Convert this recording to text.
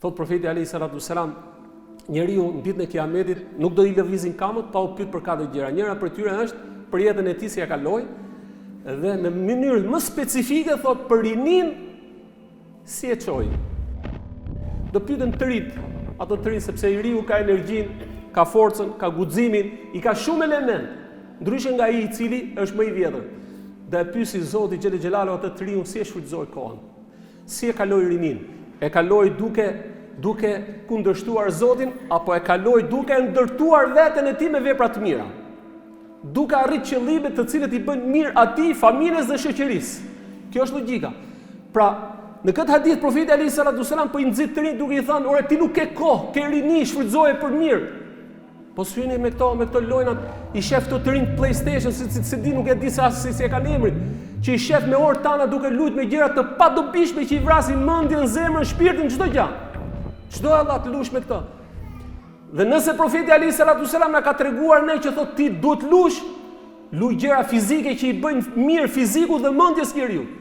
Thotë profeti alayhi salatu selam, njeriu në ditën e Kiametit nuk do i lëvizin kamët pa u pyet për katër gjëra. Njëra prej tyre është për jetën e tij si e kaloi dhe në mënyrë më specifike thotë për rininë si e çoi. Do pyeten të rinjtë, ato të rinj sepse i riu ka energjinë, ka forcën, ka guximin, i ka shumë elemente. Ndryshe nga ai i cili është më i vjetër. Do e pyesi Zoti xhele xhelaluhu atë të riun si e shfrytëzoi kohën. Si e kaloi rininë? E kaloi duke duke kundërshtuar Zotin apo e kaloi duke ndërtuar veten e tij me vepra të mira? Duke arrit qëllime të cilët i bëjnë mirë atij, familjes dhe shoqërisë. Kjo është logjika. Pra, në këtë hadith profeti alayhi salatu selam po i nxit të rinjtë duke i thënë, "Ore ti nuk ke kohë, ke rini, shfrytëzoje për mirë." Po s'hyni me këto, me këto lojnat, i shef këto të rinj PlayStation, si, si, si di, nuk e di sa si, si e kanë emrin, që i shef me orë tana duke lujt me gjëra të padobishme që i vrasin mendjen, zemrën, shpirtin, çdo gjë. Çdo Allah të lush me këto. Dhe nëse profeti alayhi salatu selam na ka treguar ne që thotë ti duhet lush, luj gjëra fizike që i bëjnë mirë fizikut dhe mendjes njeriut.